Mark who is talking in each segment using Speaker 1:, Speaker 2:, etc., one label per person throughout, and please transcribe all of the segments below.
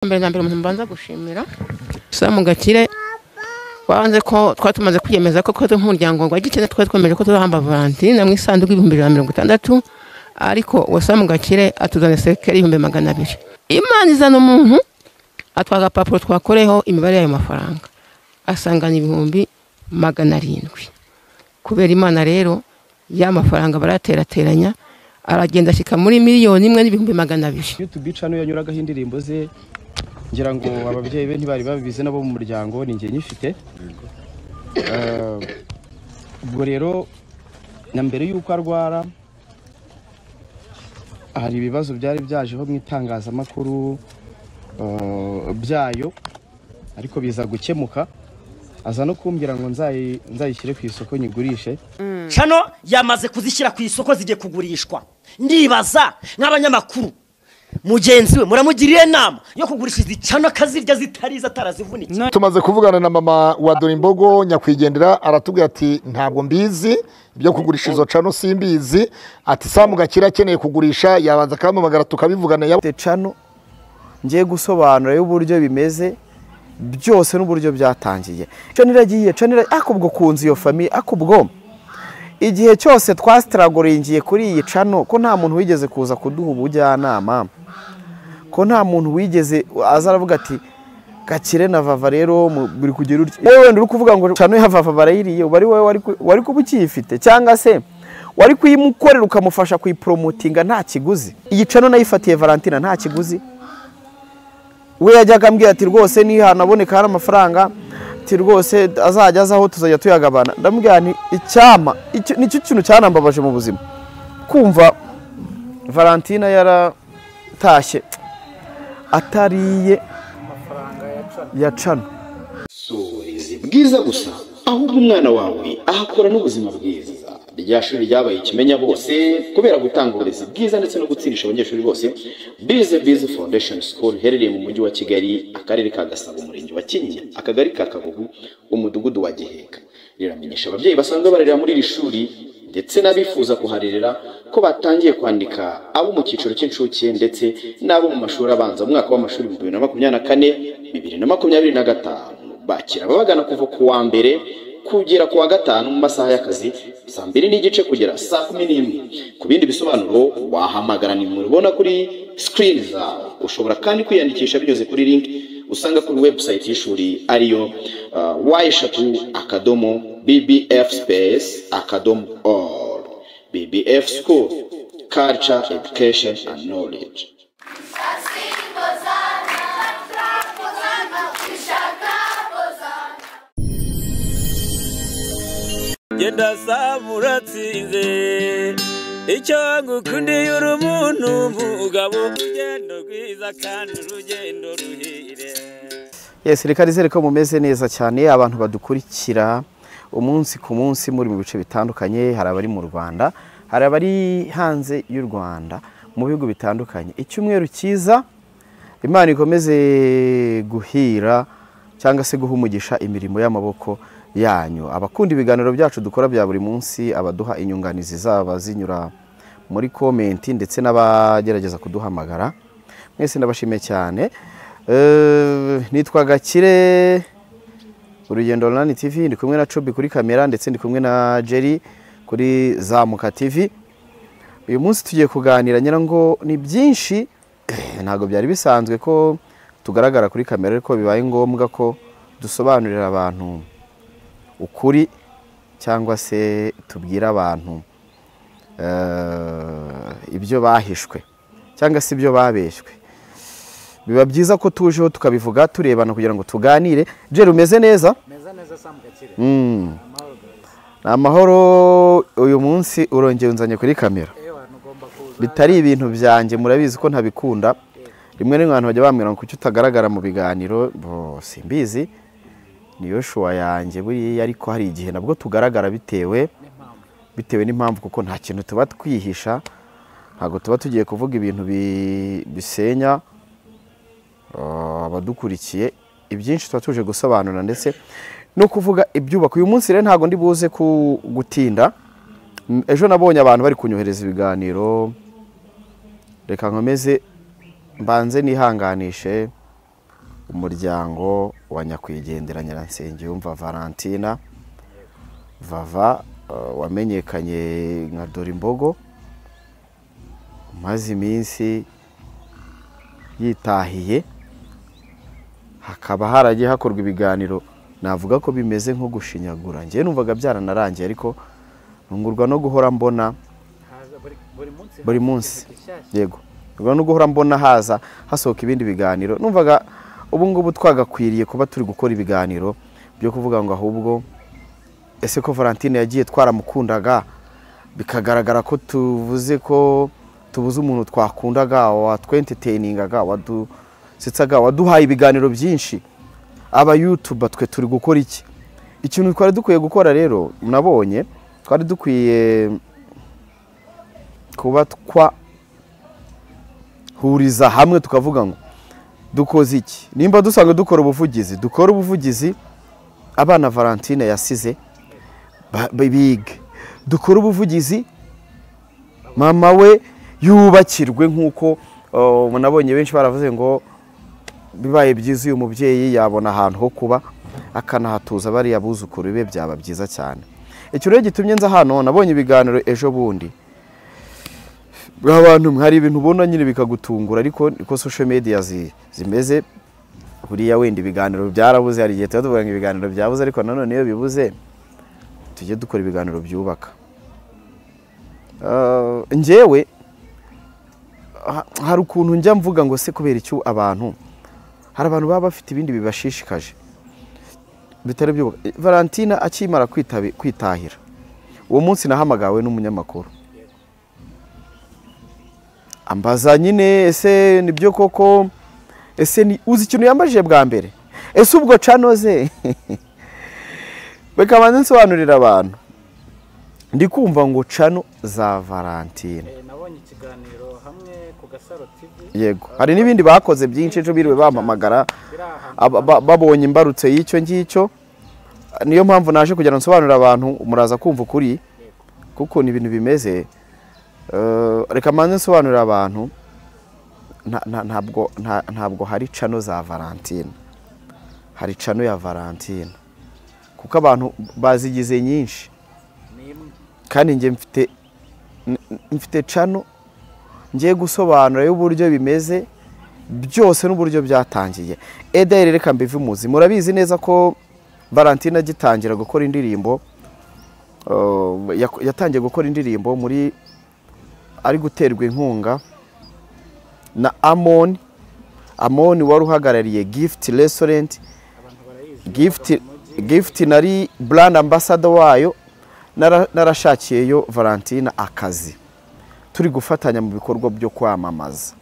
Speaker 1: Mbere na mbere umuntu mbanza gushimira Sam Gakire wanze ko twatumaze kwiyemeza ko twese nk'umuryango wa Gikene twari twemeje ko tuzahamba Valentine mu isanduku 2060, ariko wa Sam Gakire atuzana sekeri 200,000. Imana izana umuntu atwaga agapapuro twakoreho imibare y'ayo mafaranga asangana 700,000. Kubera Imana rero ya mafaranga baraterateranya aragenda ashika muri 1,200,000.
Speaker 2: YouTube channel yanyuragaho indirimbo ze, ngira ngo ababyeyi be ntibari babibize nabo mu muryango, ni ngiye nyifite. Ubwo rero na mbere yuko arwara hari ibibazo byari byajeho mu itangazamakuru byayo, ariko biza gukemuka, aza no kumbwira ngo nzayishyire ku isoko nyigurishe.
Speaker 3: Channel yamaze kuzishyira ku isoko zigiye kugurishwa. Ndibaza nk'abanyamakuru mugenzi we muramugiriye inama yo kugurisha izi channel akazirya zitariza atarazivunikiye.
Speaker 4: Tumaze kuvugana na mama wa Dorimbogo nyakwigendera, aratubwira ati ntabwo mbizi ibyo kugurisha izo channel, simbizi. Ati Sam Gakire akeneye kugurisha yabanza akampamagara tukabivugana.
Speaker 5: Ya channel ngiye gusobanura y'uburyo bimeze byose n'uburyo byatangiye. Channel iragiye, channel akubwo kunzi iyo famille akubwo igihe cyose twastragoringiye kuri iyi channel, ko nta muntu wigeze kuza kuduha ubujyanama, ko nta muntu wigeze aza aravuga ati Gakire na Vava rero buri kugera utyo. Wowe wenda uri kuvuga ngo channel ya Vava barayiriye, uba ari wowe wari kuba ukiyifite, cyangwa se wari kuyimukorera ukamufasha kuyipromotinga nta kiguzi. Iyi channel nayifatiye Valentina nta kiguzi. We yajyaga ambwira ati rwose ni hanaboneka hari amafaranga, ati rwose azajya azaho tuzajya tuyagabana. Ndamubwira nti icyama nicyo kintu cyanambabaje mu buzima, kumva Valentina yaratashye atariye ya channel.
Speaker 6: Uburezi bwiza gusa ahubwo umwana wawe ahakora n'ubuzima bwiza. Rya shuri ryabaye ikimenya bose kubera gutanga uburezi bwiza ndetse no gutsindisha abanyeshuri bose. Bize Bize Foundation School iherereye mu mujyi wa Kigali, akarere ka Gasabo, umurenge wa Kinyinya, akagari ka Kagugu, umudugudu wa Giheka. Riramenyesha ababyeyi basanzwe barerera muri iri shuri ndetse n'abifuza kuharerera ko batangiye kwandika abo mu cyiciro cy'incuke ndetse n'abo mu mashuri abanza mu mwaka w'amashuri 2024 2025. Bakira ababagana kuva ku wa mbere kugera ku wa gatanu mu masaha y'akazi saa 2:30 kugera saa 11. Ku bindi bisobanuro wahamagara nimero ubona kuri screen zawe. Ushobora kandi kwiyandikisha binyuze kuri link usanga kuri website y'ishuri ariyo y3.bbfspace.org. BBF School, Culture, Education and Knowledge.
Speaker 7: Genda samuratsinze icyo ngukundiye uri umuntu mugabo, urugendo rwiza kandi urugendo ruhire.
Speaker 5: Yes, reka nizere ko mumeze neza cyane abantu badukurikira umunsi ku munsi muri mu bice bitandukanye. Hari abari mu Rwanda, hari abari hanze y'u Rwanda mu bihugu bitandukanye. Icyumweru cyiza, Imana ikomeze guhira cyangwa se guha umugisha imirimo y'amaboko yanyu. Abakunda ibiganiro byacu dukora bya buri munsi, abaduha inyunganizi zaba zinyura muri comment ndetse n'abagerageza kuduhamagara, mwese ndabashimiye cyane. Nitwa Gakire, Urugendo Online TV, ndi kumwe na Chobi kuri kamera ndetse ndi kumwe na Jerry kuri Zamuka TV. Uyu munsi tugiye kuganira ngira ngo ni byinshi, ntago byari bisanzwe ko tugaragara kuri kamera, ariko bibaye ngombwa ko dusobanurira abantu ukuri cyangwa se tubwira abantu ibyo bahishwe cyangwa se ibyo babeshwe. Biba byiza ko tujeho tukabivuga turebana kugira ngo tuganire. Jerry, umeze neza?
Speaker 8: Meze neza Sam Gakire.
Speaker 5: Amahoro. Uyu munsi urongeye unzanye kuri kamera. Bitari ibintu byanjye, murabizi ko ntabikunda. Rimwe rimwe abantu bajya bambwira ngo kuki utagaragara mu biganiro, bo simbizi. Niyo shuwa yanjye buriya, ariko hari igihe nabwo tugaragara bitewe n'impamvu, kuko nta kintu tuba twihisha, ntabwo tuba tugiye kuvuga ibintu bisenya abadukurikiye. Ibyinshi tuba tuje gusobanura ndetse no kuvuga ibyubaka. Uyu munsi rero ntabwo ndi buze gutinda. Ejo nabonye abantu bari kunyohereza ibiganiro, reka nkomeze mbanze nihanganishe Umuryango wa nyakwigendera Nyiransengiyumva Valentina Vava, wamenyekanye nka Dorimbogo, umaze iminsi yitahiye, hakaba haragiye hakorwa ibiganiro navuga ko bimeze nko gushinyagura. Njye numvaga byaranarangiye, ariko ntungurwa no guhora mbona buri munsi, yego, no guhora mbona haza hasohoka ibindi biganiro. Numvaga ubu ngubu twagakwiriye kuba turi gukora ibiganiro byo kuvuga ngo ahubwo ese ko Valentine yagiye twaramukundaga, bikagaragara ko tuvuze ko tubuze umuntu twakundaga, watwentertainingaga, wadusetsaga, waduhaye ibiganiro byinshi. Aba YouTuber twe turi gukora iki? Ikintu twari dukwiye gukora rero, nabonye twari dukwiye kuba twahuriza hamwe tukavuga ngo dukoze iki. Nimba dusanga dukora ubuvugizi, dukora ubuvugizi abana Valentine yasize bige, dukora ubuvugizi mama we yubakirwe, nkuko nabonye benshi baravuze ngo bibaye byiza uyu mubyeyi yabona ahantu ho kuba akanahatuza bariya buzukuru be, byaba byiza cyane. Icyo rero gitumye nza hano, nabonye ibiganiro ejo bundi abantu, hari ibintu ubona nyine bikagutungura, ariko niko social media zimeze. Buriya wenda ibiganiro byarabuze, hari igihe tuba tuvuga ngo ibiganiro byabuze, ariko nanone iyo bibuze tujye dukora ibiganiro byubaka. Njyewe hari ukuntu njya mvuga ngo se kubera icyo abantu, hari abantu baba bafite ibindi bibashishikaje bitari byubaka. Valentina akimara kwitahira, uwo munsi nahamagawe n'umunyamakuru ambaza nyine, ese nibyo koko, ese ni uzi ikintu yambajije bwa mbere, ese ubwo canoze? Reka banze nsobanurira abantu, ndi kumva ngo cano za Valentine.
Speaker 8: Nabonye ikiganiro hamwe ku Gasaro TV.
Speaker 5: Yego, hari n'ibindi bakoze byinshi, ejo biriwe bampamagara babonye imbarutse y'icyo ngicyo. Niyo mpamvu naje kugira ngo nsobanurire abantu, muraza kumva ukuri kuko ni ibintu bimeze. Reka manze nsobanurire abantu, ntabwo hari cano za Valentine, hari cano ya Valentine, kuko abantu bazigize nyinshi. Kandi njye mfite cano ngiye gusobanura y'uburyo bimeze byose n'uburyo byatangiye. Ederi reka mbive umuzi, murabizi neza ko Valentine agitangira gukora indirimbo, yatangiye gukora indirimbo muri ari guterwa inkunga na Amon. Amon wari uhagarariye Gift Restaurant, Gift nari brand ambassador wayo, narashakiyeyo Valentine akazi, turi gufatanya mu bikorwa byo kwamamaza.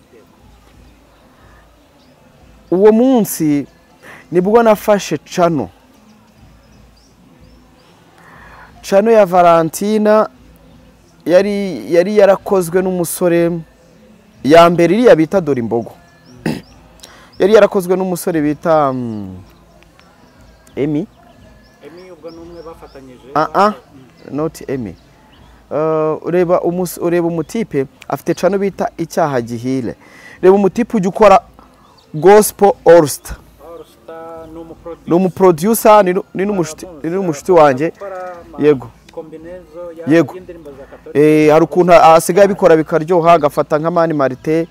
Speaker 5: Uwo munsi nibwo nafashe cano ya Valentina yari yarakozwe n'umusore ya mbere iriya bita Dorimbogo, yari yarakozwe n'umusore bita Emi.
Speaker 8: Emi ubwo numwe bafatanyije.
Speaker 5: Not Emi. Ureba umutipe afite cano bita Icyaha Gihire. Reba umutipe ujya ukora gospel all star, ni umuproducer, ni n'umushuti wanjye. Yego, yego, hari ukuntu asigaye abikora bikaryoha, agafata nka Mani Marite,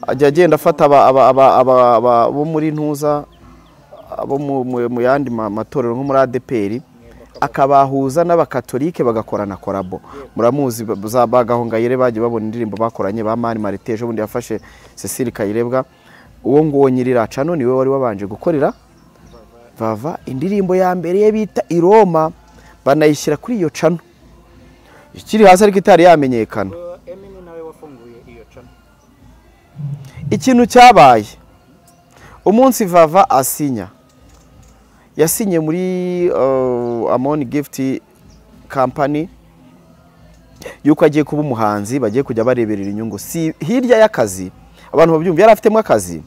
Speaker 5: ajya agenda afata abo muri ntuza, abo mu yandi matorero nko muri ADPR, akabahuza n'abakatolike bagakorana korabo. Muramuzi za Bagahongayire bagiye babona indirimbo bakoranye ba Mani Marite, ejo bundi yafashe Cecile Kayirebwa. Uwo nguwo nyirira cano niwe wari wabanje gukorera Vava indirimbo ya mbere ye bita Iroma, banayishyira kuri iyo cano ikiri hasi ariko itari yamenyekana. Ikintu cyabaye umunsi Vava asinya, yasinye muri Amon Gift Company yuko agiye kuba umuhanzi, bagiye kujya bareberera inyungu si hirya y'akazi. Abantu babyumva, yari afitemo akazi,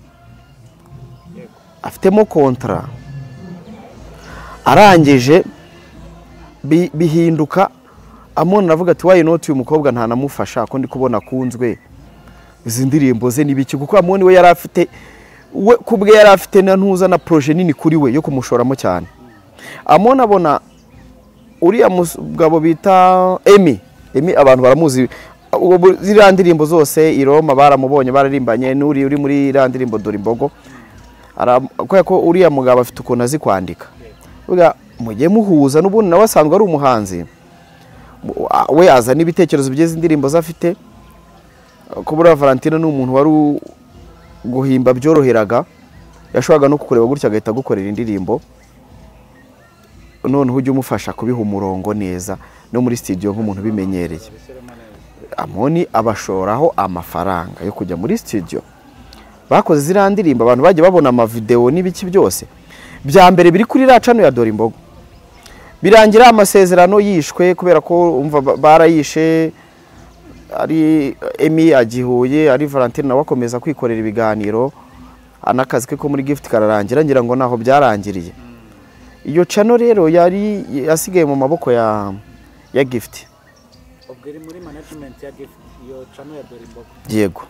Speaker 5: afitemo kontra, arangije bihinduka. Amon aravuga ati why not uyu mukobwa ntanamufasha ko ndi kubona akunzwe, izi ndirimbo ze nibiki, kuko Amon we yari afite We kubwe yari afite na ntuza na projet nini kuri we yo kumushoramo cyane. Amoni abona uriya mugabo bita Emi abantu baramuzi, ziriya ndirimbo zose i Roma baramubonye bararimbanye n'uri uri muri iriya ndirimbo Dore Imbogo. Kubera ko uriya mugabo afite ukuntu azi kwandika, mujye muhuza n'ubundi nawe asanzwe ari umuhanzi, we azana ibitekerezo by'izi ndirimbo ze afite. Ko buriya Valentine ni umuntu wari guhimba byoroheraga, yashoboraga no kukureba gutya agahita agukorera indirimbo, noneho ujye umufasha kubiha umurongo neza no muri studio nk'umuntu ubimenyereye. Amoni abashoraho amafaranga yo kujya muri studio, bakoze ziriya ndirimbo abantu bagiye babona amavideo n'ibiki byose bya mbere biri kuri racano ya Dore Imbogo. Birangira amasezerano yishwe kubera ko umva barayishe, ari Emi agihuye, ari Valentine nawe akomeza kwikorera ibiganiro, anakazi ke ko muri Gift kararangira, ngira ngo naho byarangiriye. Iyo channel rero yari yasigaye mu maboko ya Gift.
Speaker 8: Ubwo iri muri management ya Gift iyo channel ya Dore Imbogo.
Speaker 5: Yego.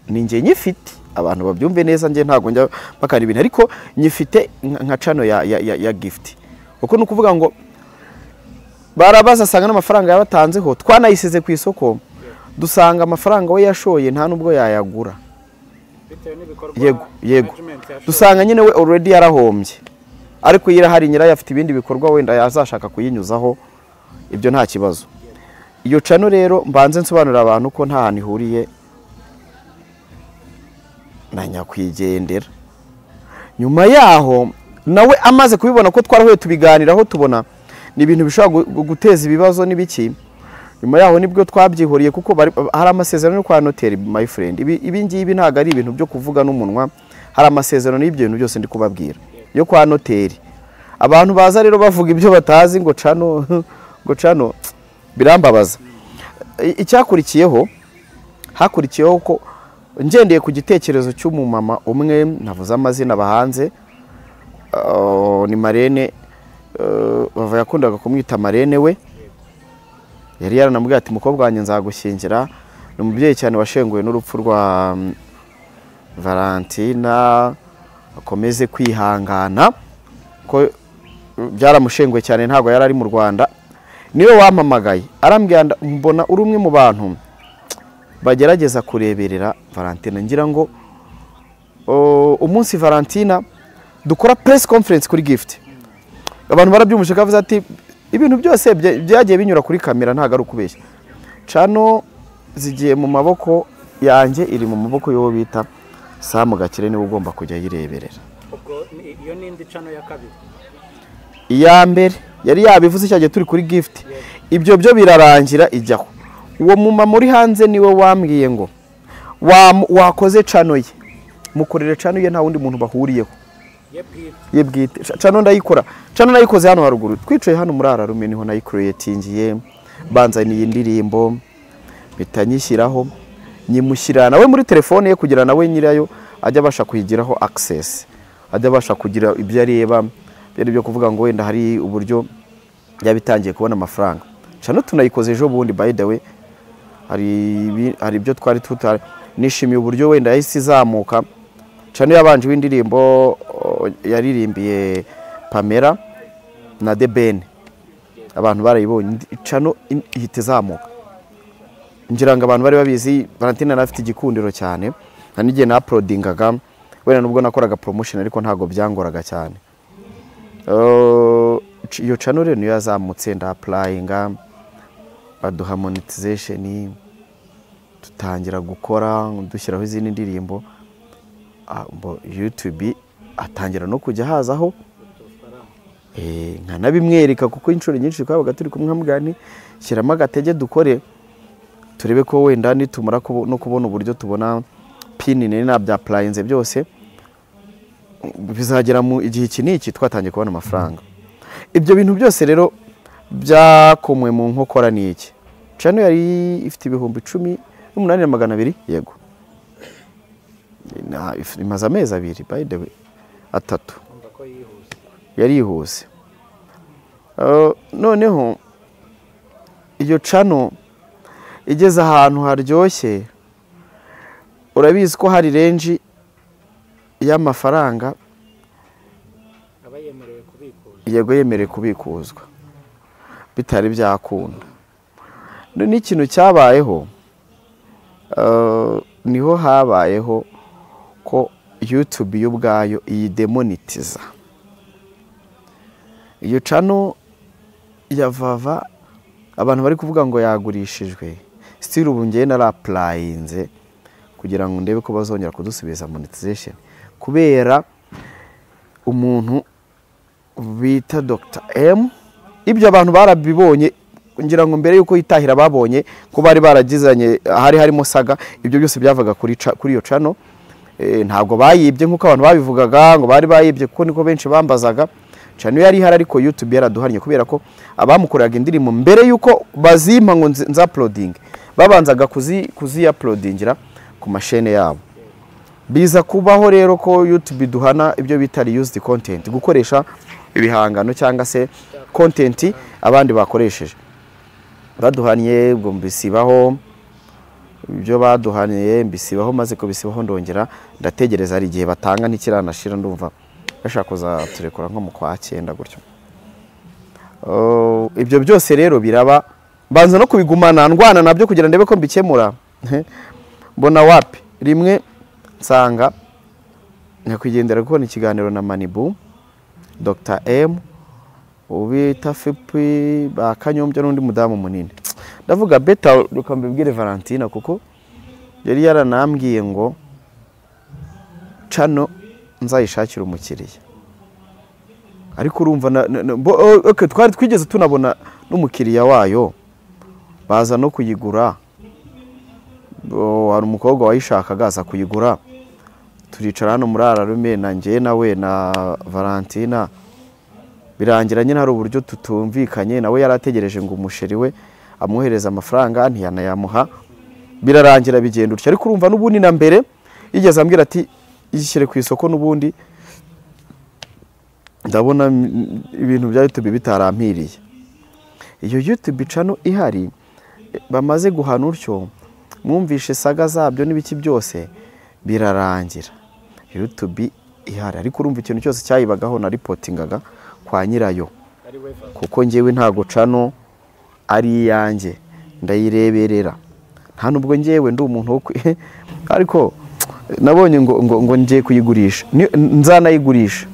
Speaker 5: Ni nge nyifite, abantu babyumve neza, nge ntago njya bakana ibintu, ariko nyifite nka channel ya Gift. Uko nukuvuga ngo barabaza asanga n'amafaranga yabatanzeho, twanayisize ku isoko dusanga amafaranga we yashoye nta nubwo yayagura. Yego, yego. Dusanga nyine we already yarahombye, ariko yirahari nyirayo afite ibindi bikorwa wenda yazashaka kuyinyuzaho, ibyo nta kibazo. Iyo channel rero mbanze nsobanurira abantu ko nta hantu ihuriye na nyakwigendera. Nyuma yaho nawe amaze kubibona ko twarahuye tubiganiraho, tubona ni ibintu bishobora guteza ibibazo n'ibiki. Nyuma yaho nibwo twabyihuriye, kuko hari amasezerano yo kwa noteri my friend. Ibi ngibi ntago ari ibintu byo kuvuga n'umunwa, hari amasezerano y'ibyo bintu byose ndi kubabwira yo kwa noteri. Abantu baza rero bavuga ibyo batazi ngo cano ngo cano, birambabaza. Icyakurikiyeho, hakurikiyeho ko ngendeye ku gitekerezo cy'umumama umwe navuze amazina bahanze, ni Marene, bava yakundaga kumwita Marene, we yari yaranamubwiye ati mukobwa wanjye nzagushyingira. Ni umubyeyi cyane washenguwe n'urupfu rwa Valentina, akomeze kwihangana ko byaramushenguye cyane, ntabwo yari ari mu Rwanda. Niwe wampamagaye arambwira mbona uri umwe mu bantu bagerageza kureberera Valentina. Ngira ngo umunsi Valentina dukora press conference kuri Gift, abantu barabyumvise kavuze ati ibintu byose byagiye binyura kuri kamera, ntago ari ukubeshya. Channel zigiye mu maboko yanjye, iri mu maboko y'uwo bita Sam Gakire, niwe ugomba kujya yireberera.
Speaker 8: Ubwo iyo nindi channel ya kabiri,
Speaker 5: iya mbere yari yabivuze cyagiye turi kuri Gift, ibyo byo birarangira ijyaho. Uwo mumama uri hanze niwe wambwiye ngo wakoze channel ye, mukorere channel ye, nta wundi muntu bahuriyeho ye bwite. Channel ndayikora, channel nayikoze hano haruguru, twicaye hano muri Ararume niho nayicreatingiye, banzaniye indirimbo bitanyishyiraho, nyimushyira nawe muri telefone ye kugira nawe nyirayo ajya abasha kuyigiraho access, ajya abasha kugira ibyo areba, byari byo kuvuga ngo wenda hari uburyo yabitangiye kubona amafaranga. Channel tunayikoze ejo bundi by the way, hari ibyo twari tutari nishimiye uburyo wenda yahise izamuka. Channel yabanje w'indirimbo yaririmbiye Pamela na The Ben, abantu barayibonye, channel ihita izamuka. Ngira ngo abantu bari babizi Valentine afite igikundiro cyane, nta n'igihe na uploadingaga wenda nubwo nakoraga promotion ariko ntago byangoraga cyane. Iyo channel rero niyo yazamutse, nda applyinga baduha monetization, tutangira gukora dushyiraho izindi ndirimbo. YouTube atangira no kujya hazaho nkanabimwereka, kuko inshuro nyinshi twabaga turi kumwe nkamugani shyiramo agatege dukore turebe ko wenda nitumara no kubona uburyo tubona pin nini nabya applyinze byose bizagera mu igihe iki n'iki twatangiye kubona amafaranga. Ibyo bintu byose rero byakomwe mu nkokora n'iki. Channel yari ifite 18,200, yego. Na imaze amezi abiri by the way, atatu. Yari yihuse. Noneho iyo channel igeze ahantu haryoshye, urabizi ko hari range y'amafaranga
Speaker 8: aba yemerewe kubikuzwa.
Speaker 5: Yego, yemerewe kubikuzwa bitari byakunda. None ikintu cyabayeho, niho habayeho ko YouTube yo ubwayo iyidemonetiza iyo channel ya Vava. Abantu bari kuvuga ngo yagurishijwe, still ubu ngiye nara-applyinze kugira ngo ndebe ko bazongera kudusubiza monetization, kubera umuntu bita Dr M. Ibyo abantu barabibonye, ngira ngo mbere yuko yitahira babonye ko bari baragizanye, hari harimo saga. Ibyo byose byavaga kuri iyo channel. Ntabwo bayibye nkuko abantu babivugaga ngo bari bayibye, kuko niko benshi bambazaga. Channel yari ihari, ariko YouTube yaraduhannye kubera ko abamukoreraga indirimbo, mbere yuko bazimpa ngo nza uploading, babanzaga kuzi uploadingira ku mashene yabo. Biza kubaho rero ko YouTube duhana ibyo bita reused content, gukoresha ibihangano cyangwa se content abandi bakoresheje. Baduhannye, ubwo mbisibaho ibyo baduhaniye, mbisibaho. Maze kubisibaho ndongera ndategereza, hari igihe batanga ntikiranashira, ndumva bashaka kuzaturekura nko mu kwa 9 gutyo. Ibyo byose rero biraba, mbanza no kubigumana ndwana nabyo kugira ndebe ko mbikemura, mbona wapi. Rimwe nsanga nyakwigendera gukora ikiganiro na Manibu, Dr M, ubita Fipi ba Kanyombya n'undi mudamu munini. Ndavuga beta reka mbibwire Valentina, kuko yari yaranambwiye ngo channel nzayishakira umukiriya. Ariko urumva okay, twari twigeze tunabona n'umukiriya wayo baza no kuyigura. Hari umukobwa wayishakaga aza kuyigura, turicara hano muri Ararume na njye nawe na Valentina, birangira nyine hari uburyo tutumvikanye nawe, yarategereje ngo umusheri we amwohereza amafaranga ntiyanayamuha, birarangira bigenda utyo. Ariko urumva n'ubundi na mbere yigeze ambwira ati ishyire ku isoko, n'ubundi ndabona ibintu bya YouTube bitarampiriye. Iyo YouTube channel ihari bamaze guhana utyo, mwumvishe saga zabyo n'ibiki byose birarangira, YouTube ihari. Ariko urumva ikintu cyose cyayibagaho na reportingaga kwa nyirayo, kuko njyewe ntago channel ari iyanjye, ndayireberera. Nta nubwo njyewe ndi umuntu wo, ariko nabonye ngo ngiye kuyigurisha, nzanayigurisha.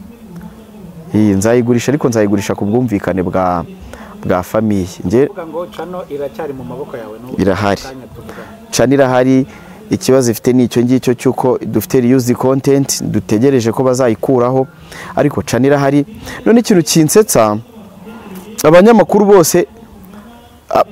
Speaker 5: Iyi nzayigurisha, ariko nzayigurisha ku bwumvikane bwa famille. Nge
Speaker 8: Kuvuga ngo channel iracyari mu maboko yawe n'ubu?
Speaker 5: Irahari.
Speaker 8: Kanya tuvugana.
Speaker 5: Channel irahari. Ikibazo ifite ni icyo ngicyo cy'uko dufite reused content, dutegereje ko bazayikuraho, ariko channel irahari. None ikintu kinsetsa, abanyamakuru bose,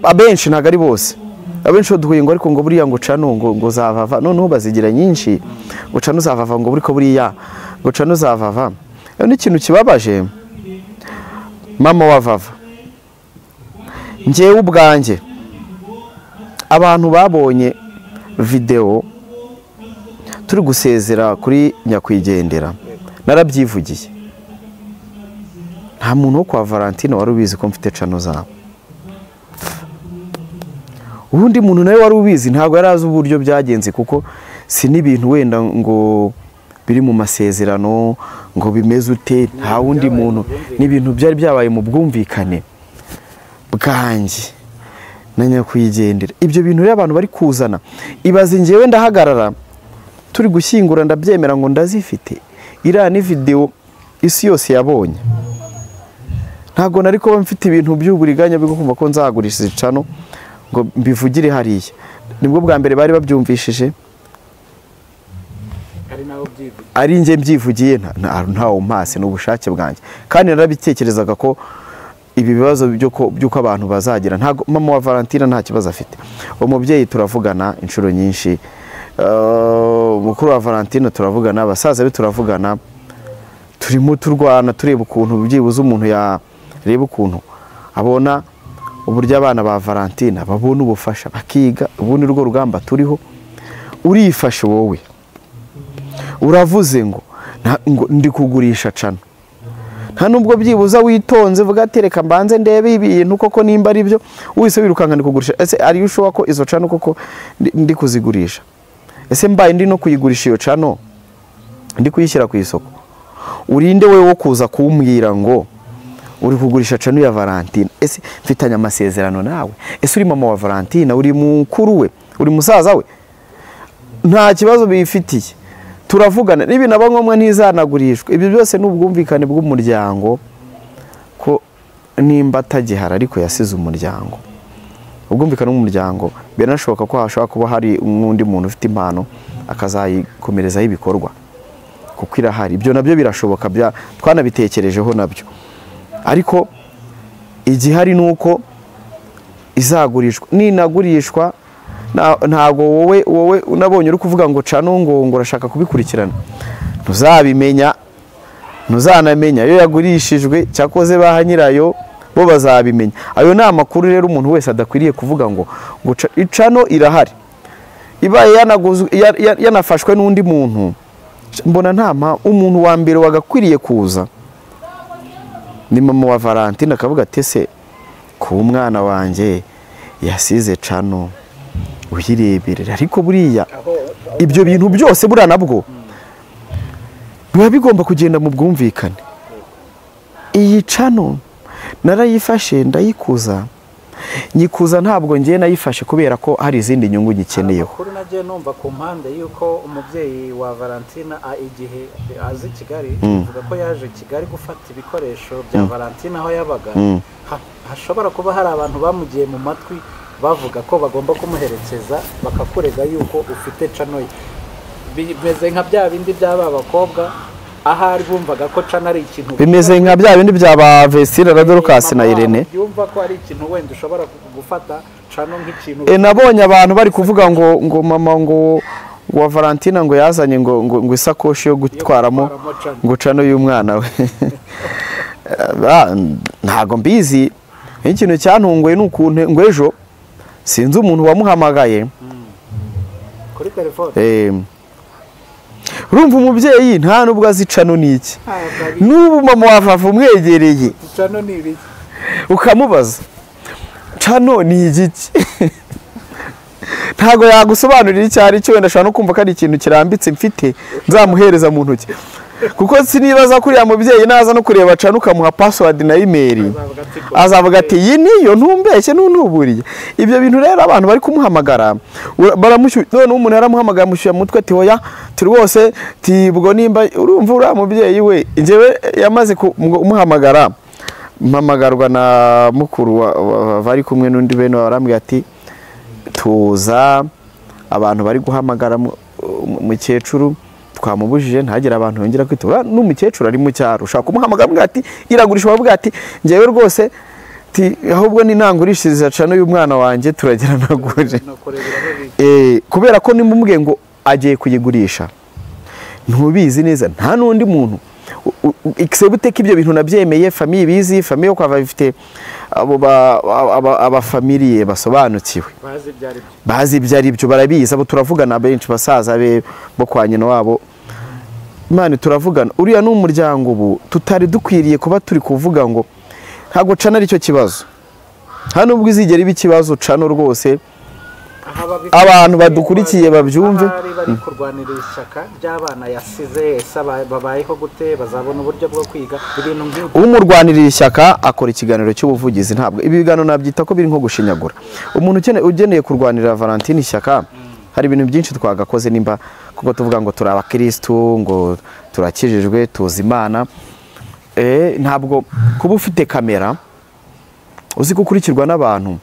Speaker 5: abenshi, ntabwo ari bose, abenshi baduhuye ngo ariko ngo buriya ngo channel ngo zavava, noneho bazigira nyinshi, ngo channel zavava, ngo buriko buriya ngo channel zavava. None ikintu kibabaje, mama wa Vava, njyewe ubwanjye, abantu babonye video turi gusezera kuri nyakwigendera, narabyivugiye, nta muntu wo kwa Valentine wari ubizi ko mfite channel zabo. Ubundi muntu nawe wari ubizi ntabwo yari azi uburyo byagenze, kuko si n'ibintu wenda ngo biri mu masezerano ngo bimeze ute, nta wundi muntu, ni ibintu byari byabaye mu bwumvikane bwanjye na nyakwigendera. Ibyo bintu rero abantu bari kuzana, ibaze njyewe ndahagarara turi gushyingura ndabyemera ngo ndazifite, iriya ni video isi yose yabonye. Ntabwo nari kuba mfite ibintu by'uburiganya bwo kumva ko nzagurisha izi channel ngo mbivugire hariya. Nibwo bwa mbere bari babyumvishije,
Speaker 8: Ari nawe ubyivugiye?
Speaker 5: Ari njye mbyivugiye, ntawe mpase, ni ubushake bwanjye. Kandi narabitekerezaga ko ibi bibazo by'uko abantu bazagira, ntago mama wa Valentina nta kibazo afite. Umubyeyi turavugana inshuro nyinshi, mukuru wa Valentina turavugana, abasaza be turavugana, turimo turwana tureba ukuntu byibuze umuntu yareba ukuntu abona uburyo abana ba Valentina babona ubufasha bakiga. Ubundi rwo rugamba turiho, urifashe wowe uravuze ngo ngo ndi kugurisha channel, nta nubwo byibuza witonze vuga ati reka mbanze ndebe ibintu koko nimba ari byo, wese wirukanka ndi kugurisha. Ese ari ushowa ko izo channel koko ndi kuzigurisha? Ese mbaye ndi no kuyigurisha iyo channel, Ndi kuyishyira ku isoko. Urinde wowe wo kuza kumbwira ngo uri kugurisha cano ya Valentine. Ese mfitanye amasezerano nawe? Ese uri mama wa Valentine, uri mukuru we, uri musaza we? Nta kibazo bifitiye. Turavugana nibi naba ngombwa ntizanagurishwa. Ibyo byose n'ubwumvikane bw'umuryango ko nimba atagihara ariko yasize umuryango. Ubwumvikane bw'umuryango biranashoboka ko hashobora kuba hari n'undi muntu ufite impano akazayikomerezaho ibikorwa kuko irahari. Ibyo nabyo birashoboka, twanabitekerejeho nabyo. Ariko igihari nuko izagurishwa. Ninagurishwa ntago wowe unabonye uri kuvuga ngo cano ngo urashaka kubikurikirana, ntuzabimenya, ntuzanamenya iyo yagurishijwe. Cyakoze baha nyirayo bo bazabimenya. Ayo ni amakuru rero umuntu wese adakwiriye kuvuga ngo icano irahari, ibaye yanafashwe n'undi muntu. Mbona nta umuntu wa mbere wagakwiriye kuza ni mama wa Valentine, akavuga ati ese ku mwana wanjye yasize cano uyireberera. Ariko buriya ibyo bintu byose buriya nabwo biba bigomba kugenda mu bwumvikane. Iyi cano narayifashe ndayikuza, nyikuza ntabwo ngiye nayifashe kubera ko hari izindi nyungu gikeneyeho.
Speaker 8: Amakuru nagiye numva ku mpande yuko umubyeyi wa Valentina igihe azi Kigali, avuga ko yaje Kigali gufata ibikoresho bya Valentina aho yabaga, hashobora kuba hari abantu bamugiye mu matwi bavuga ko bagomba kumuherekeza bakakurega yuko ufite cano ye. Bimeze nka bya bindi by'aba bakobwa ahari bumvaga ko cano ari ikintu,
Speaker 5: bimeze nka bya bindi by'aba Vestine na Dorcas na Irene,
Speaker 8: yumva ko ari ikintu wenda ushobora gufata cano nk'ikintu.
Speaker 5: Nabonye abantu bari kuvuga ngo mama ngo wa Valentina ngo yazanye ngo isakoshi yo gutwaramo ngo cano y'umwana we. Ntago mbizi. Ikintu cyantunguye nukuntu ngo ejo sinzi umuntu wamuhamagaye
Speaker 8: kuri telefone.
Speaker 5: Urumva umubyeyi nta nubwo azi cano niki. N'ubu mama wa Vava umwegereye
Speaker 8: cano ni ibiki
Speaker 5: ukamubaza cano ni igiki, ntago yagusobanurira icyo ari cyo. Wenda ashobora no kumva ko ari ikintu kirambitse mfite nzamuhereza mu ntoki, kuko sinibaza kuri ya mubyeyi naza no kureba cano ukamuha password na email azavuga ati iyi niyo, ntumbeshye ntuntuburiye. Ibyo bintu rero abantu bari kumuhamagara baramushyuye. None umuntu yaramuhamagara amushyuye mutwe ati hoya turi wose tibwo nimba urumva uriya mubyeyi we. Njyewe yamaze kumuhamagara, mpamagarwa na mukuru bari kumwe n'undi bene barambwira ati tuza abantu bari guhamagara umukecuru twamubujije ntagera abantu yongera kwitura. N'umukecuru ari mu cyaro ushaka kumuhamagara mbwa ati iragurishwa, bavuga ati njyewe rwose ti ahubwo ni nangurishiriza cano y'umwana wanjye turagera nagure. Kubera ko nimumubwiye ngo agiye kuyigurisha ntubizi neza, nta n'undi muntu except ko ibyo bintu nabyemeye, famille bizi, famille yo kwava bifite abo abafamiliye basobanukiwe bazi ibyo ari byo barabizi. Abo turavugana benshi basaza be bo kwa nyina wabo, Imana turavugana. Uriya ni umuryango ubu tutari dukwiriye kuba turi kuvuga ngo ntago cana ari cyo kibazo. Hano ubwo izigera iba ikibazo cano rwose abantu badukurikiye babyumve.
Speaker 8: Bari kurwanira ishyaka ry'abana yasize, ese babayeho gute, bazabona uburyo bwo kwiga ibintu nk'ibyo.
Speaker 5: Umurwanirira ishyaka akora ikiganiro cy'ubuvugizi. Ntabwo ibi biganiro nabyita ko biri nko gushinyagura. Umuntu ukeneye kurwanirira Valentine ishyaka, hari ibintu byinshi twagakoze nimba kuko tuvuga ngo turi abakristu, ngo turakijijwe, tuzi Imana. Ntabwo kuba ufite kamera uzi gukurikirwa n'abantu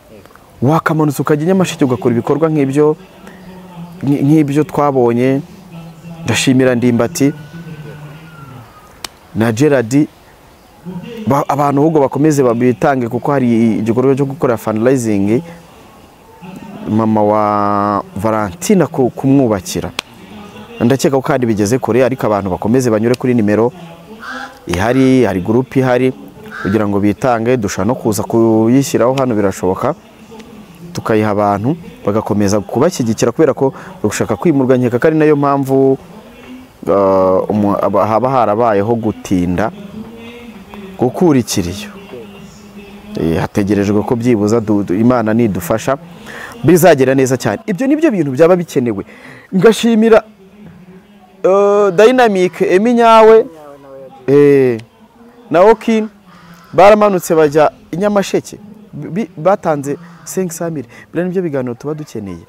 Speaker 5: wakamanutse ukajya Nyamasheke ugakora ibikorwa nk'ibyo twabonye. Ndashimira Ndimbati na Gerard, abantu ahubwo bakomeze babitange kuko hari igikorwa cyo gukora fundraising mama wa Valentina kumwubakira. Ndakeka ko kandi bigeze kure, ariko abantu bakomeze banyure kuri nimero ihari, hari group ihari kugira ngo bitange. Dushobora no kuza kuyishyiraho hano, birashoboka tukayiha abantu bagakomeza kubashyigikira, kubera ko gushaka kwimurwa nkeka ko ari nayo mpamvu haba harabayeho gutinda gukurikira iyo. Hategerejwe ko byibuza Imana nidufasha bizagera neza cyane. Ibyo nibyo bintu byaba bikenewe. Ngashimira Dynamic Eminyawe na Okin baramanutse bajya i Nyamasheke, batanze 500,000. Biriya nibyo biganiro tuba dukeneye,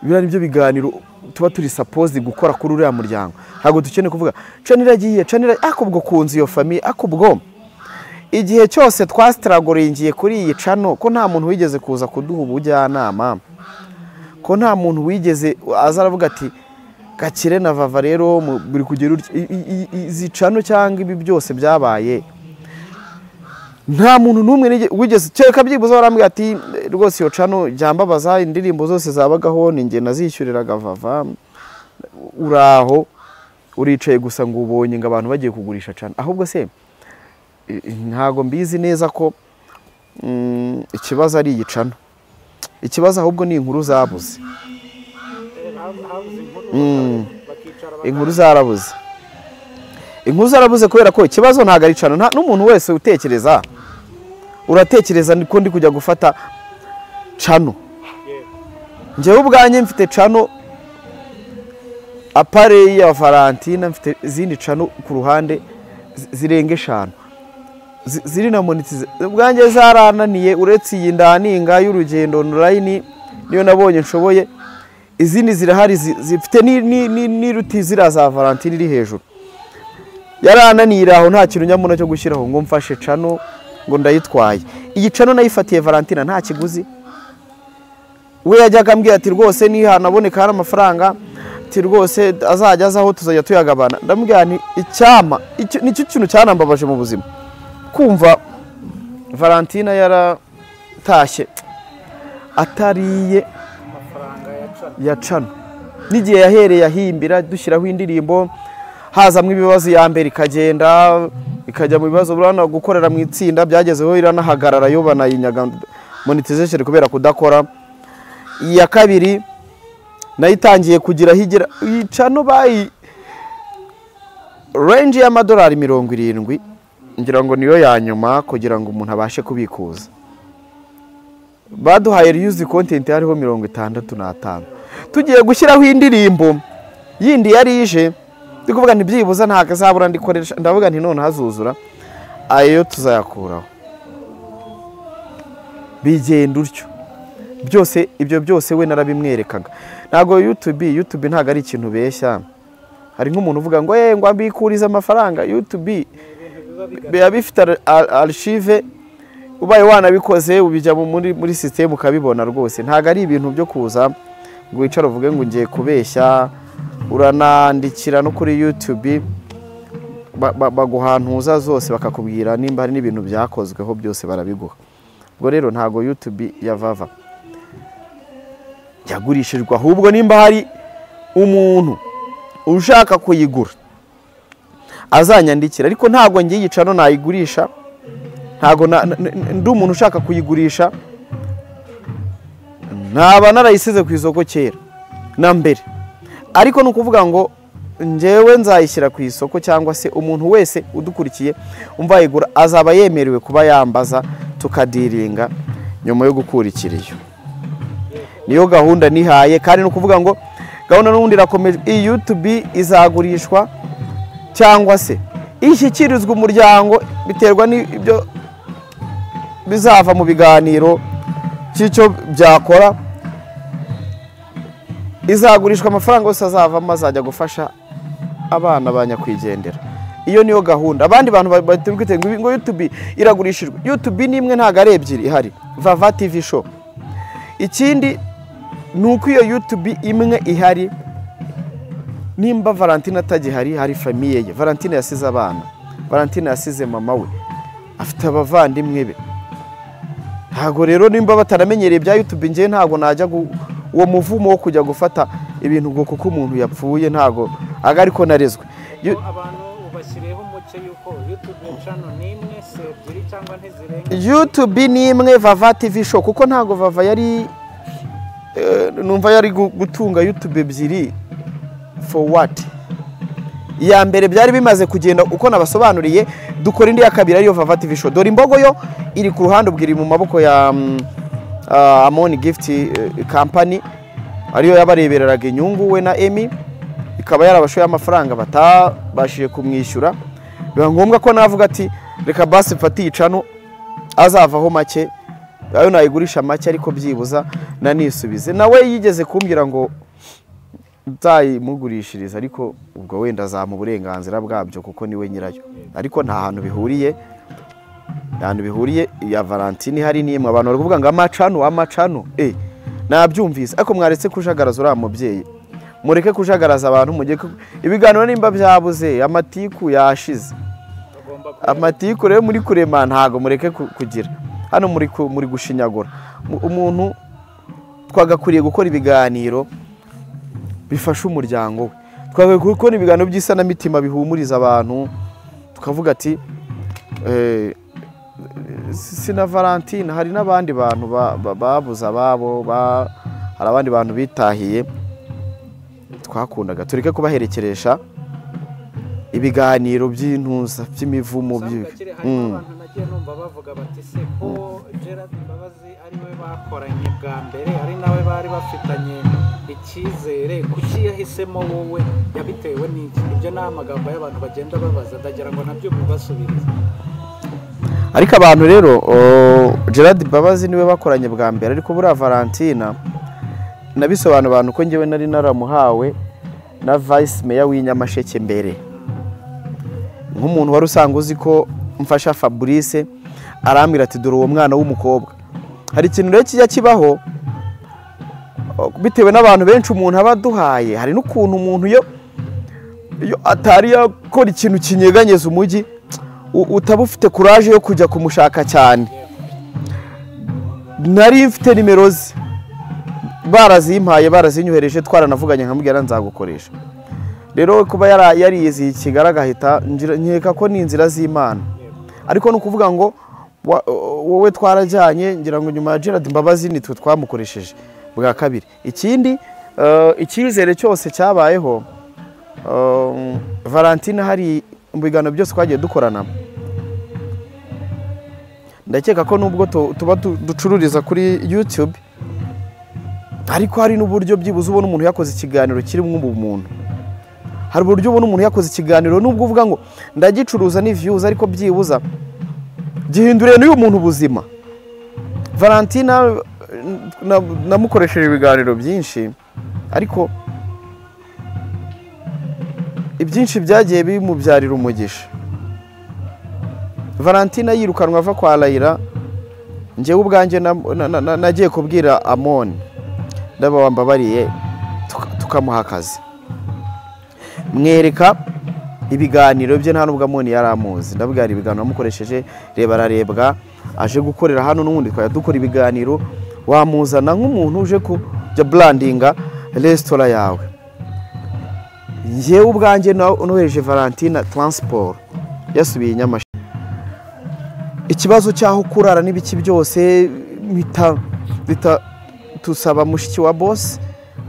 Speaker 5: biriya nibyo biganiro tuba turi supposed gukora kuri uriya muryango. Ntabwo dukeneye kuvuga channel iragiye, channel akubwo kunzu iyo famille akubwo. Igihe cyose twastragoringiye kuri iyi channel, ko nta muntu wigeze kuza kuduha ubujyanama, ko nta muntu wigeze aza aravuga ati Gakire na Vava rero buri kugera izi channel cyangwa ibi byose byabaye, nta muntu n'umwe wigeze cyeka byibuze barambwira ati rwose iyo channel byambabaza, indirimbo zose zabagaho ni nge nazishyuriraga Vava, uraho uricaye gusa ngo ubonye ngo abantu bagiye kugurisha channel. Ahubwo se ntago mbizi neza ko ikibazo ari iyi channel, ikibazo ahubwo ni inkuru zabuze. Inkuru zarabuze, inkuru zarabuze kubera ko ikibazo ntago ari channel. N'umuntu wese utekereza uratekereza ko ndi kujya gufata channel. Njyewe ubwanjye mfite channel apare ya Valentina, mfite izindi channel ku ruhande zirenga 5 ziri na monetize. Ubwanjye zarananiye, uretse iyi ndaninga y'urugendo online niyo nabonye nshoboye, izindi zirahari zifite ni ruti zira za Valentina iri hejuru. Yarananira aho nta kintu nyamuna cyo gushyiraho ngo mfashe channel ngo ndayitwaye. Iyi channel nayifatiye Valentina nta kiguzi. We yajyaga ambwira ati rwose ni hanaboneka hari amafaranga, ati rwose azajya azaho tuzajya tuyagabana. Ndamubwira nti icyama nicyo kintu cyanambabaje mu buzima, kumva Valentina yaratashye atariye ya channel. N'igihe yahereye ahimbira dushyiraho indirimbo, hazamwe ibibazo ya mbere ikagenda ikajya mu bibazo, burana gukorera mu itsinda byagezeho iranahagarara yo banayinyaga monetization kubera kudakora. Iya kabiri nayitangiye kugira higira channel bayi range y'amadolari 70, ngira ngo niyo ya nyuma kugira ngo umuntu abashe kubikuza. Baduhaye reuse content hariho 65. Tugiye gushyiraho indirimbo yindi yari ije, ndi kuvuga nti byibuza nta kazabura ndikoresha, ndavuga nti none hazuzura ayo tuzayakuraho. Bigenda utyo byose, ibyo byose we narabimwerekaga. Ntago YouTube ntago ari ikintu beshya. Hari nk'umuntu uvuga ngo ngo ambikurize amafaranga, YouTube biba bifite archive, ubaye wanabikoze ubijya muri system ukabibona rwose. Ntago ari ibintu byo kuza ngo wicare uvuge ngo ngiye kubeshya. Uranandikira no kuri YouTube baguhantuza zose bakakubwira nimba hari n'ibintu byakozweho byose barabiguha. Ubwo rero ntago YouTube ya Vava yagurishijwe, ahubwo nimba hari umuntu ushaka kuyigura azanyandikira, ariko ntago ngiye yicano nayigurisha, ntago ndi umuntu ushaka kuyigurisha, ntaba narayisize ku isoko kera na mbere. Ariko nukuvuga ngo njyewe nzayishyira ku isoko, cyangwa se umuntu wese udukurikiye umva yigura azaba yemerewe kuba yambaza tukadiringa nyuma yo gukura ikiriyo. Niyo gahunda nihaye, kandi nukuvuga ngo gahunda n'ubundi irakomeje. Iyi YouTube izagurishwa cyangwa se ishyikirizwa umuryango, biterwa n'ibyo bizava mu biganiro cy'icyo byakora. Izagurishwa amafaranga yose azavamo azajya gufasha abana ba nyakwigendera. Iyo niyo gahunda. Abandi bantu batubwite ngo YouTube iragurishijwe, YouTube ni imwe ntago ari ebyiri ihari, Vava TV show. Ikindi nuko iyo YouTube imwe ihari, nimba Valentina atagihari hari famille ye. Valentina yasize abana, Valentina yasize mama we, afite abavandimwe be. Ntago rero nimba bataramenyereye bya YouTube, ngiye ntago najya uwo muvumo wo kujya gufata ibintu ngo kuko umuntu yapfuye, ntago aga ariko narezwe.
Speaker 8: Abantu ubashyireho umucyo yuko YouTube channel ni imwe se ebyiri cyangwa ntizirenga.
Speaker 5: YouTube ni imwe Vava TV show, kuko ntago Vava yari numva yari gutunga YouTube ebyiri for what? Iya mbere byari bimaze kugenda uko nabasobanuriye, dukora indi ya kabiri ariyo Vava TV show. Dore imbogo yo iri ku ruhande ubwiri mu maboko ya Amoni Gift Company, ariyo yabarebereraga inyungu we na Emmy, ikaba yarabashoye amafaranga batabashije kumwishyura, biba ngombwa ko navuga ati reka basi mfate iyi cano azavaho make, ayo nayigurisha make ariko byibuza nanisubize. Nawe yigeze kumbwira ngo nzayimugurishiriza, ariko ubwo wenda azamuha uburenganzira bwabyo kuko niwe nyirayo, ariko nta hantu bihuriye, nta hantu bihuriye. Ya Valentine hari n'imwe abantu bari kuvuga ngo amacano amacano, nabyumvise, ariko mwaretse kujagaraza uriya mubyeyi, mureke kujagaraza abantu, mujye ibiganiro nimba byabuze, amatiku yashize, amatiku rero muri kurema ntago mureke kugira hano muri gushinyagura umuntu. Twagakwiriye gukora ibiganiro bifasha umuryango we, twagakwiriye gukora ibiganiro by'isanamitima bihumuriza abantu, tukavuga ati sina Valentine, hari n'abandi bantu babuze ababo, hari abandi bantu bitahiye twakundaga, tureke kubaherekeresha ibiganiro by'intuza by'imivumo.
Speaker 8: Abantu nagiye numva bavuga bati se ko Gerard Mbabazi ari we bakoranye bwa mbere, ari nawe bari bafitanye icyizere, kuki yahisemo wowe, yabitewe n'iki? Ibyo ni amagambo y'abantu bagenda babaza, ndagira ngo nabyo mubasubirize.
Speaker 5: Ariko abantu rero Gerard Mbabazi niwe bakoranye bwa mbere, ariko buriya Valentina nabisobanura abantu ko njyewe nari naramuhawe na Vice Mayor w'Inyamasheke mbere, nk'umuntu wari usanga uzi ko mfasha Fabrice, arambwira ati dore uwo mwana w'umukobwa. Hari ikintu rero kijya kibaho bitewe n'abantu benshi umuntu aba aduhaye, hari n'ukuntu umuntu iyo atari yakora ikintu kinyeganyeza umujyi utaba ufite courage yo kujya kumushaka cyane. Nari mfite nimero ze barazimpaye, barazinyohereje, twaranavuganye nkamubwira nzagukoresha. Rero kuba yariyiziye Kigali agahita, nkeka ko ni inzira z'Imana, ariko ni ukuvuga ngo wowe twarajyanye, ngira ngo nyuma ya Gerard Mbabazi nitwe twamukoresheje bwa kabiri. Ikindi icyizere cyose cyabayeho, Valentine hari mu biganiro byose twagiye dukorana, ndakeka ko nubwo tuba ducururiza kuri YouTube, ariko hari n'uburyo byibuze ubona umuntu yakoze ikiganiro kirimo ubumuntu. Hari uburyo ubona umuntu yakoze ikiganiro nubwo uvuga ngo ndagicuruza ni views, ariko byibuza gihinduriye n'uyu muntu ubuzima. Valentina namukoresheje ibiganiro byinshi, ariko ibyinshi byagiye bimubyarira umugisha. Valentina yirukanwa ava kwa Layira, njyewe ubwanjye nagiye kubwira Amon ndabawambabariye tukamuha akazi, mwereka ibiganiro bye, nta nubwo Amon yari amuzi, ndabwira ibiganiro namukoresheje, reba ararebwa aje gukorera hano, n'ubundi twajya dukora ibiganiro, wamuzana nk'umuntu uje kujya brandinga resitora yawe. Njyewe ubwanjye nohereje Valentina transport yasubiye i Nyamasheke, ikibazo cyaho kurara n'ibiki byose bita tusaba mushiki wa boss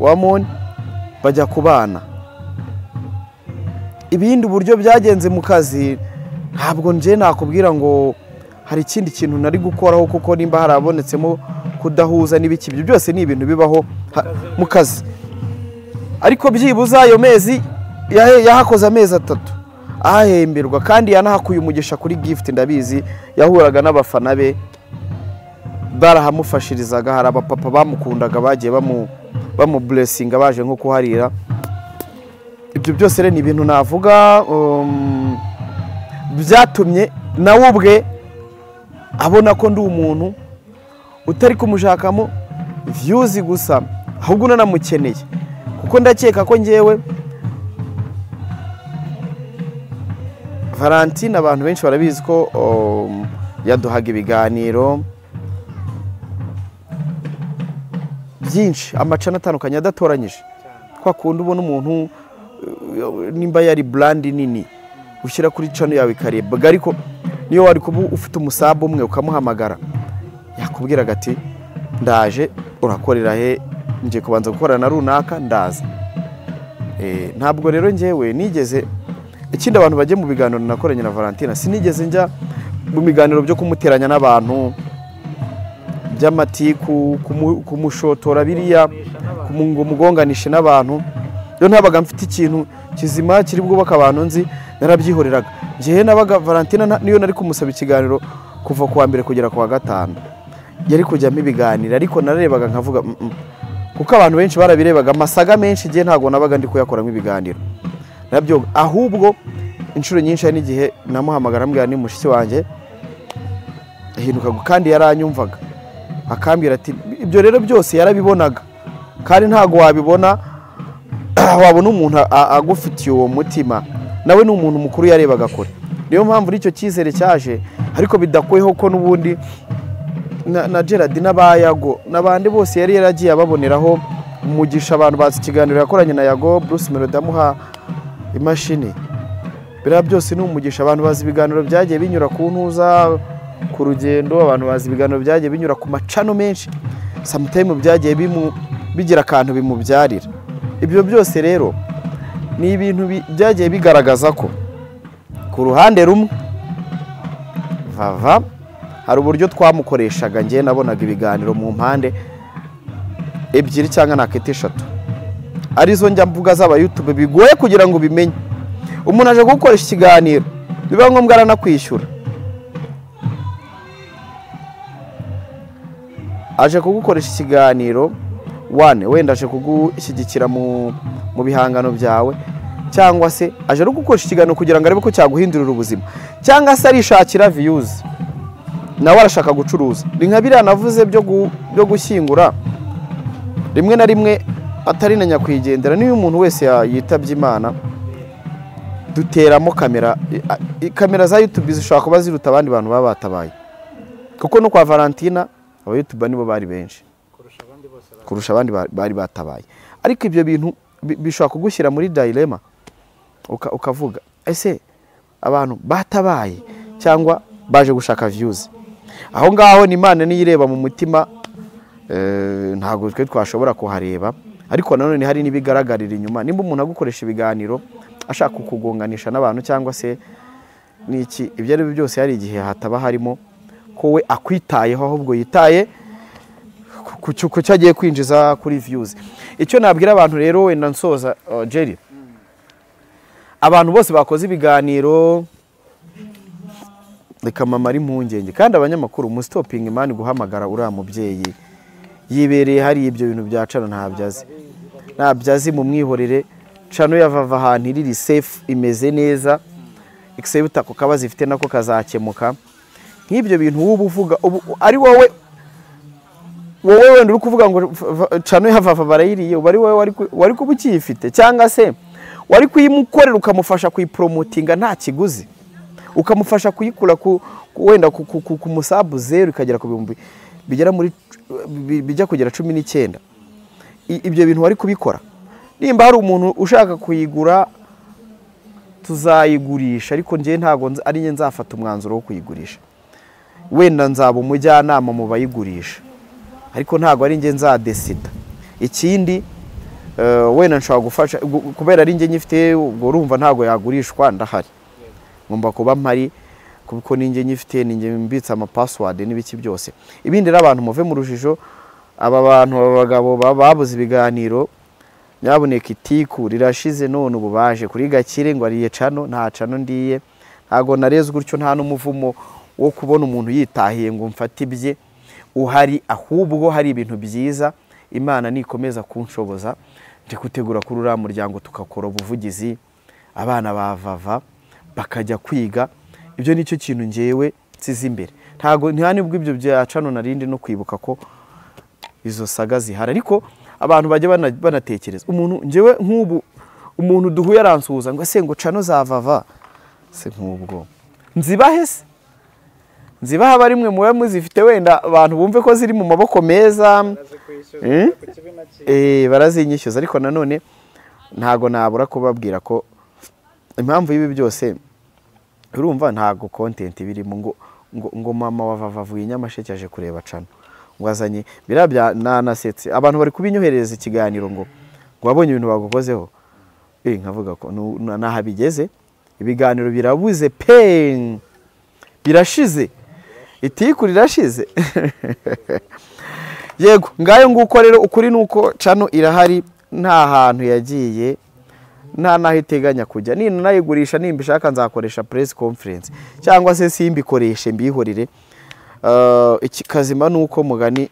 Speaker 5: wa Mon bajya kubana. Ibindi uburyo byagenze mu kazi ntabwo nje nakubwira ngo hari ikindi kintu nari gukoraho, kuko nimba harabonetsemo kudahuza n'ibiki, ibyo byose ni ibintu bibaho mu kazi. Ariko byibuza ayo mezi yahakoze amezi 3 ahahemberwa, kandi yanahakuye umugisha kuri gift, ndabizi yahuraga n'abafana be barahamufashirizaga, hari abapapa bamukundaga bagiye bamublessinga baje nko kuharira. Ibyo byose rero ni ibintu navuga byatumye nawe ubwe abona ko ndi umuntu utari kumushakamo views gusa, ahubwo unanamukeneye, kuko ndakeka ko njyewe Valentine abantu benshi barabizi ko yaduhaga ibiganiro byinshi, amacana atandukanye adatoranyije, kwa kundi ubona umuntu nimba yari brand nini ushyira kuri channel yawe ikarebwa, ariko niyo wari kuba ufite umusabu umwe ukamuhamagara yakubwiraga ati ndaje, urakorera he, ngiye kubanza gukorana na runaka ndaza. Ntabwo rero njyewe nigeze, ikindi abantu bajye mu biganiro nakoranye na Valentina, sinigeze njya mu biganiro byo kumuteranya n'abantu by'amatiku, kumushotora biriya, kumugonganisha n'abantu. Yo ntabaga mfite ikintu kizima kiri bwubaka abantu nzi, narabyihoreraga. Njyewe nabaga Valentina niyo nari kumusaba ikiganiro kuva kuwa mbere kugera kuwa gatanu, yari kujyamo ibiganiro, ariko nararebaga nkavuga kuko abantu benshi barabirebaga, amasaga menshi igihe ntago nabaga ndi kuyakoramo ibiganiro nabyo. Ahubwo inshuro nyinshi hari n'igihe namuhamagara ambwira ni mushiki wanjye ahinduka, kandi yaranyumvaga akambwira ati ibyo rero byose yarabibonaga, kandi ntago wabibona wabona umuntu agufitiye uwo mutima, nawe ni umuntu mukuru yarebaga kure. Niyo mpamvu icyo cyizere cyaje, ariko bidakuyeho ko n'ubundi na Gerard n'abayago n'abandi bose yari yaragiye ababoneraho umugisha. Abantu bazi ikiganiro yakoranye na Yago, Bruce Melody amuha imashini, biriya byose ni umugisha. Abantu bazi ibiganiro byagiye binyura ku ntuza ku rugendo, abantu bazi ibiganiro byagiye binyura ku macano menshi, sometime byagiye bigira akantu bimubyarira. Ibyo byose rero ni ibintu byagiye bigaragaza ko ku ruhande rumwe Vava hari uburyo twamukoreshaga. Njye nabonaga ibiganiro mu mpande ebyiri cyangwa nakita eshatu, arizo njya mvuga z'aba YouTube bigoye kugira ngo bimenye. Umuntu aje gukoresha ikiganiro biba ngombwa aranakwishyura, aje kugukoresha ikiganiro wane wenda aje kugushyigikira mu bihangano byawe, cyangwa se aje no gukoresha ikiganiro kugira ngo arebe ko cyaguhindurira ubuzima, cyangwa se arishakira views, nawe arashaka gucuruza. Ni nka biriya navuze byo gushyingura, rimwe na rimwe atari na nyakwigendera, niyo umuntu wese yitabye Imana duteramo kamera. Kamera za YouTube zishobora kuba ziruta abandi bantu baba batabaye, kuko no kwa Valentina aba YouTube nibo bari benshi kurusha abandi bari batabaye. Ariko ibyo bintu bishobora kugushyira muri dilemma, ukavuga ese abantu batabaye cyangwa baje gushaka views. Aho ngaho ni Imana niyireba mu mutima, ntabwo twe twashobora kuhareba. Ariko nanone hari n'ibigaragarira inyuma. Nimba umuntu agukoresha ibiganiro ashaka kukugonganisha n'abantu cyangwa se niki, ibyo ari byo byose hari igihe hataba harimo ko we akwitayeho, ahubwo yitaye ku cyo agiye kwinjiza kuri views. Icyo nabwira abantu rero wenda nsoza, Jerry, abantu bose bakoze ibiganiro reka mama ari impungenge, kandi abanyamakuru mu stopping imani guhamagara uriya mubyeyi yibereye hari ibyo bintu bya cano ntabyazi, mu mwihorere. Cano ya Vava ahantu iri safe, imeze neza, except ako kabazo ifite nako kazakemuka. Nk'ibyo bintu ubu uvuga ari wowe wenda uri kuvuga ngo cano ya Vava barayiriye, ubu ari wowe wari kuba ukiyifite, cyangwa se wari kuyimukorera ukamufasha kuyipromotinga nta kiguzi, ukamufasha kuyikura wenda ku musabu 0 ikagera ku bihumbi bigera muri bijya kugera 19. Ibyo bintu wari kubikora. Nimba hari umuntu ushaka kuyigura tuzayigurisha, ariko njye ntago ari njye nzafata umwanzuro wo kuyigurisha. Wenda nzaba umujyanama mu bayigurisha, ariko ntago ari njye nzadesida. Ikindi wenda nshobora gufasha kubera ari njye nyifite, ubwo urumva ntago yagurishwa ndahari, ngomba kuba mpari kuko ninjye nyifite, ninjye mbitsa ama password n'ibiki byose. Ibindi rero abantu muve mu rujijo, aba bantu abagabo babuze ibiganiro, nyaboneka itiku rirashize none ubu baje kuri Gakire ngo ariye cano, nta cano ndiye, ntago narezwe gutyo, nta n'umuvumo wo kubona umuntu yitahiye ngo mfate ibye uhari, ahubwo hari ibintu byiza Imana nikomeza kunshoboza ndi gutegura kuri uriya muryango, tukakora ubuvugizi, abana ba Vava bakajya kwiga. Ibyo nicyo kintu ngewe nsize imbere. Ntago nta nibwo ibyo bya cano narindi no kwibuka ko izo saga zihari, ariko abantu bajya banatekereza. Umuntu ngewe nk'ubu umuntu duhuye aransuhuza ngo ese ngo cano za Vava se nk'ubwo nzibahe se nzibaha bari mwe muba muzifite, wenda abantu bumve ko ziri mu maboko meza, barazinyishyuza. Ariko nanone ntago nabura kubabwira ko impamvu y'ibi byose urumva ntago content birimo ngo ngo mama wa Vava avuye Nyamasheke aje kureba cano ngo azanye birabya nanasetse, abantu bari kubinyoherereza ikiganiro ngo wabonye ibintu bagukozeho, nkavuga ko naha bigeze, ibiganiro birabuze pe, birashize, itiku rirashize. Yego ngayo nguko rero, ukuri nuko cano irahari, nta hantu yagiye. Nta naho iteganya kujya. Ninayigurisha nimba ishaka nzakoresha press conference cyangwa se simbikoreshe mbihorere. Ikikazima nuko mugani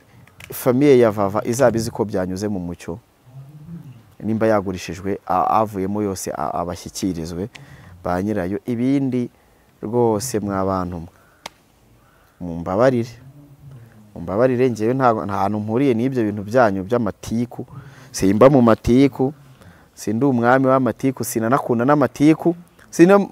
Speaker 5: famille ya Vava izaba izi ko byanyuze mu mucyo, nimba yagurishijwe avuyemo yose abashyikirizwe ba nyirayo. Ibindi rwose mwa bantu mumbabarire, mumbabarire, ngewe nta hantu mpuriye n'ibyo bintu byanyu by'amatiku. Simba mu matiku, sindi umwami w'amatiku, sinanakunda n'amatiku, sina.